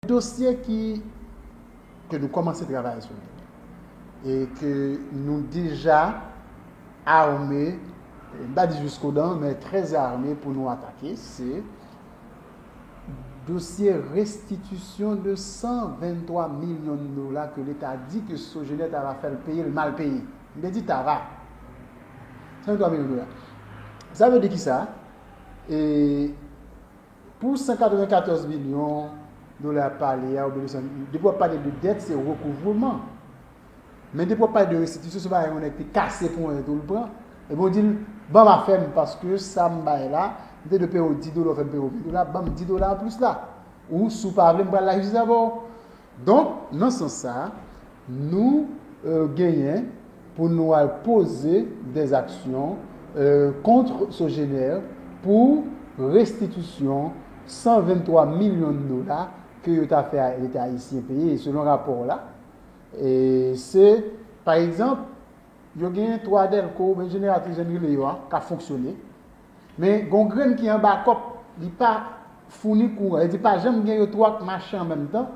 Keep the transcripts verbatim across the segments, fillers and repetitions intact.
Dosye ki, ke nou kòmanse travay sou li e ke nou deja ame, m pa di jiskodan, men trè ame pou nou atake, se dosye restitisyon de san venntwa milyon dola ke Leta di ke Sogener ta va fè l peye, l mal peye. M te di ta va. San venntwa milyon dola. Sa vle di ki sa? E pou san katrevenkatòz milyon dola pale a, oubyen de san, depi w ap pale de dèt, se rekouvreman. Men depi w ap pale de restitisyon, se pa yon nèg ki kase ponyen tou l pran. Ebyen, w di l, ban m afè m, paske sa m bay la, m te dwe peye w dis dola, w fè m peye w ven dola, ban m dis dola anplis la. Ou, si w pa vle, m pral lajistis avè w. Donk, nan sans sa, nou euh, genyen pou nou al poze dèzaksyon euh, kont Sogener pou restitisyon san venntwa milyon dola ke yo ta fè Leta ayisyen peye, selon rapò la. E se, pa egzanp, yo gen twa dèlko, oubyen jeneratris jan n rele yo a, k ap fonksyone. Men gen yon grenn ki anba kòp, li pa founi kouran. Li di pa janm gen yo twa k mache an menm tan.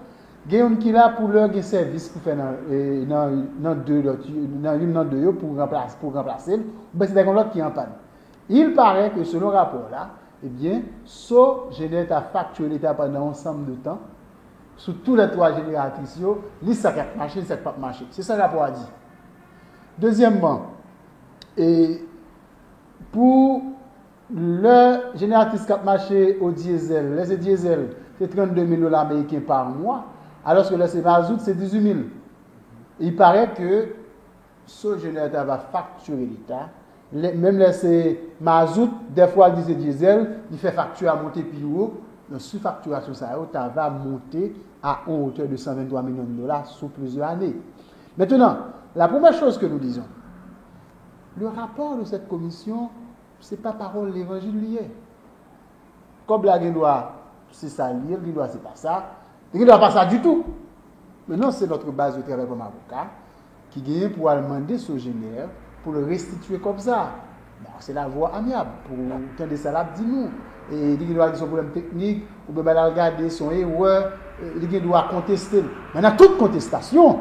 Gen youn ki la pou lè gen sèvis pou fè nan, e, nan, nan de lòt, nan youn nan de yo pou ranplase, pou ranplase l. Oubyen se ta gen yon lòt ki an pàn. Il paraît que selon rapò la, ebyen, Sogener ta faktire Leta pandan yon ansanm de tan sou tou lè twa jeneratris yo, ni sa k ap mache, ni sa k p ap mache. Se sa rapò a di. Dezyèmman, e pou lè jeneratris k ap mache o dyezèl, lè se dyezèl, se trannde mil dola ameriken pa mwa, alòske lè se mazout, se dizuit mil. Il paraît que Sogener ta va faktire Leta, lè, menm lè se mazout, dèfwa li di se dyezèl, li fè fakti a monte pi wo, men sifaktirasyon sa yo ta va monte à une hauteur de cent vingt-trois millions de dollars sur plusieurs années. Maintenant, la première chose que nous disons, le rapport de cette commission, se pa pawòl levanjil li ye. Kòb la gen dwa se sa l ye, l gen dwa se pa sa, li gen dwa pa sa ditou. Men non, se notre base de travail kòm avoka ki genyen pou al mande Sogener pou l restitye kòb sa. Bon, se lavwa amyab pou tande sa l ap di nou. E li gen dwa di se yon pwoblèm teknik, oubyen bagay la l gade se yon erè, e li gen dwa konteste l. Men nan tout kontestasyon,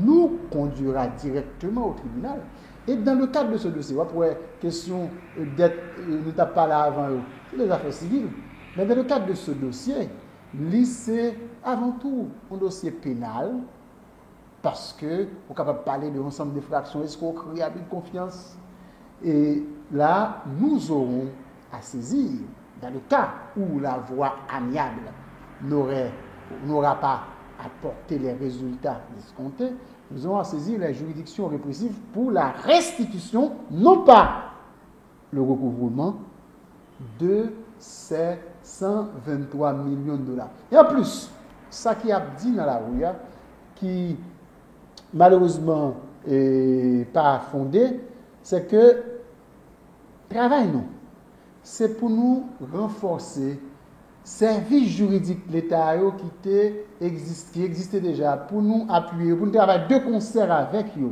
nous conduira directement au tribunal. Et dans le cadre de ce dossier, w ap wè kesyon euh, dèt euh, nou t ap pale avan yo, se de zafè sivil. Men dans le cadre de ce dossier, li se avan tou yon dosye penal, paske ou kapab pale de yon ansanm de enfraksyon, eskrokri, abus de confiance. Et là, nous aurons à saisir, dans le cas où la voie amiable n'aurait, n'aura pas apporté les résultats escomptés, nous aurons à saisir les juridictions répressives pour la restitution, non pas le recouvrement de ces cent vingt-trois millions de dollars. Et en plus, sa ki ap di nan lari a, ki malerezman e, pa fonde, se ke travay nou, se pou nou ranfòse sèvis jiridik Leta yo ki te egzis-, ki egziste deja, pou nou apiye yo, pou nou travay de konsè avèk yo.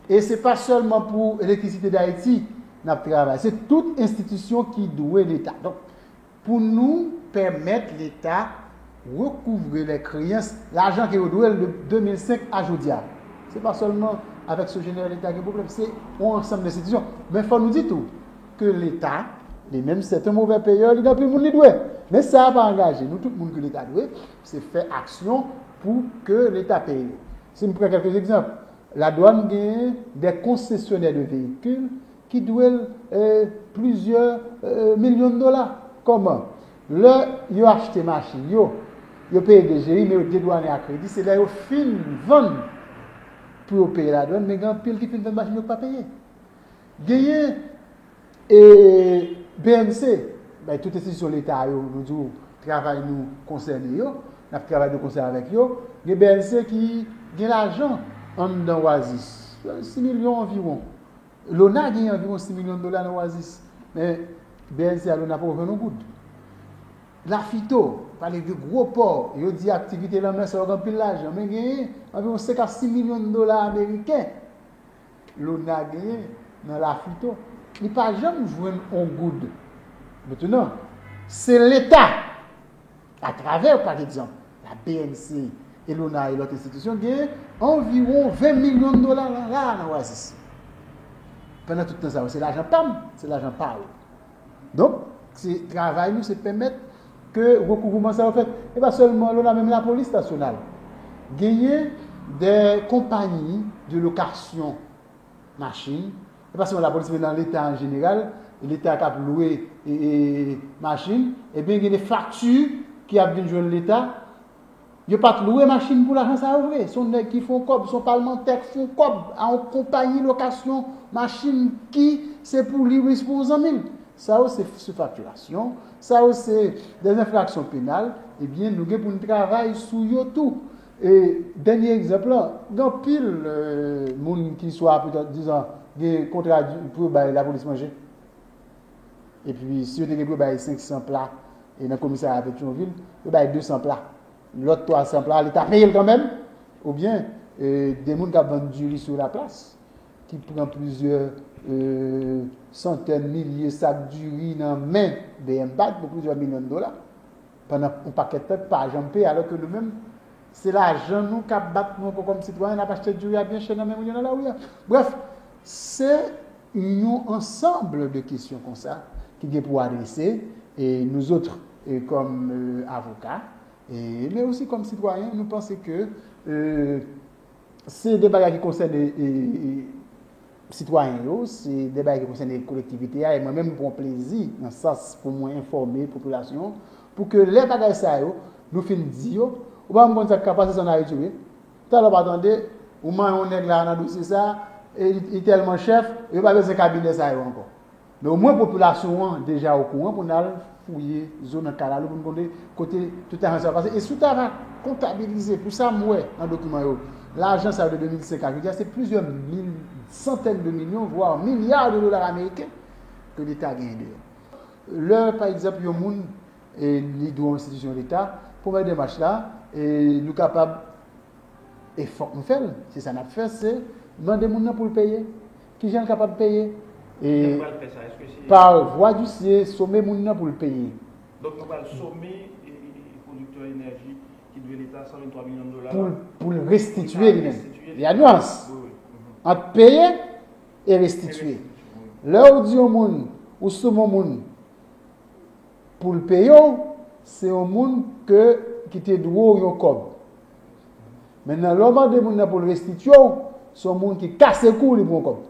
E se pa sèlman pou Elektrisite Dayiti n ap travay, se tout enstitisyon ki dwe Leta. Donk, pou nou pèmèt Leta rekouvre les créances, lajan ke yo dwe l de de mil senk a jodi a. Se pa sèlman avèk Sogener Leta gen pwoblèm, se yon ansanm enstitisyon. Men fò nou di tou ke Leta, li menm, c'est un mauvais payeur, li gen anpil moun li dwe. Men sa a pa angaje nou, tout moun ke Leta dwe, se fè aksyon pou ke Leta peye yo. Si m pran kèlke egzanp, ladwàn gen de konsesyonè de veyikil ki dwe l euh, plizyè euh, milyon dola. Kòman? Lè yo achte machin yo, yo peye D G I, men yo dedwanen a kredi, se lè yo fin vann pou yo peye ladwàn, men gen anpil ki fin vann machin yo k pa peye. Genyen e B N C, bay tout enstitisyon Leta yo, nou di w, travay nou konsène yo, n ap travay de konsè avèk yo. Gen B N C ki gen lajan anndan Oasis, sis milyon anviwon. Lona genyen anviwon sis milyon dola nan Oasis, men B N C a Lona poko jwenn yon goud. Lafito, pale de gwo pò, yo di aktivite lanmè sa yo gen anpil lajan, men genyen anviwon senk a sis milyon dola ameriken. Lona genyen nan Lafito, li pa janm jwenn yon goud. Mentnan, se Leta, atravè, pa egzanp, B N C, Elona e lòt enstitisyon, gen anviwon ven milyon dola la, la nan Oasis. Pandan tout tan sa yo, se lajan pa m, se lajan pa ou. Donk, se travay nou, se pèmèt ke rekouvreman sa yo fèt. E pa sèlman Elona, menm lapolis nasyonal genyen de konpayi de lokasyon machin. E pa sèlman lapolis, men nan Leta an jeneral, Leta k ap lwe e, e, machin, ebyen, gen de fakti ki ap vin jwenn Leta. Yo pa t lwe machin pou lajan sa yo vre. Se yon nèg ki fè yon kòb, se yon palmantè k fè yon kòb a yon konpayi lokasyon machin ki se pou li, wi, se pou yon zanmi l. Sa yo se sou faktirasyon, sa yo se de enfraksyon penal, ebyen, nou gen pou n travay sou yo tou. E dènye egzanp lan, gen anpil, euh, moun ki swa petèt, dizon, gen kontra di- pou yo bay lapolis manje. Epi, si yo te gen pou yo bay senk san pla, e nan komisarya Petyonvil, yo bay de san pla. Lòt twa san pla, Leta peye l kanmenm. Oubyen, e, de moun k ap vann diri sou laplas, ki pran plizyè, e, santèn, milye sak diri nan men B M P A D pou plizyè milyon dola. Pandan yon pakèt tan pa janm peye, alò ke nou menm, se lajan nou k ap bat nou ankò kòm sitwayen, n ap achte diri a byen chè nan men moun yo nan lari a. Brèf, se yon ansanm de kesyon konsa ki gen pou adrese, e nou zòt, e kòm, e, avoka, e, men osi kòm sitwayen, nou panse ke, e, se de bagay ki konsène, e, e, sitwayen yo, se de bagay ki konsène kolektivite a, e mwen menm, m pran plezi nan sans pou mwen enfòme popilasyon, pou ke lè bagay sa yo, nou fin di yo, ou pa konn sa k ka pase sa an Ayiti, wi. Talè w pa tande, ou manyen yon nèg la nan dosye sa, e li, li tèlman chèf, yo pa bezwen kabinè sa yo ankò. Men omwen popilasyon an deja okouran pou n al fouye zo nan kalalou pou n konn kote tout lajan sa yo pase. E si w ta va kontabilize, pou sa m wè nan dokiman yo, lajan sa yo de de mil senk a jodi a, se plizyè mil, santèn de milyon, vwa milya de dola ameriken ke Leta genyen deyò. Lè, pa egzanp, yon moun, e, li dwe yon enstitisyon Leta, premyè demach la, e, nou kapab, e fòk nou fè l, se sa n ap fè, se mande moun nan pou l peye. Kijan l kapab peye? E, pa vwa disye, some moun nan pou l peye. Donk, nou pral some, e, e, e, pwodiktè enèji ki dwe Leta san venntwa milyon dola pou l, pou l restitye li menm. Gen yon nyans ant peye e restitye. Lè ou di yon moun, ou some yon moun pou l peye w, se yon moun ke, ki te dwe w yon kòb. Mentnan, lè w mande moun nan pou l restitye w, se yon moun ki kase kou w, li pran yon kòb.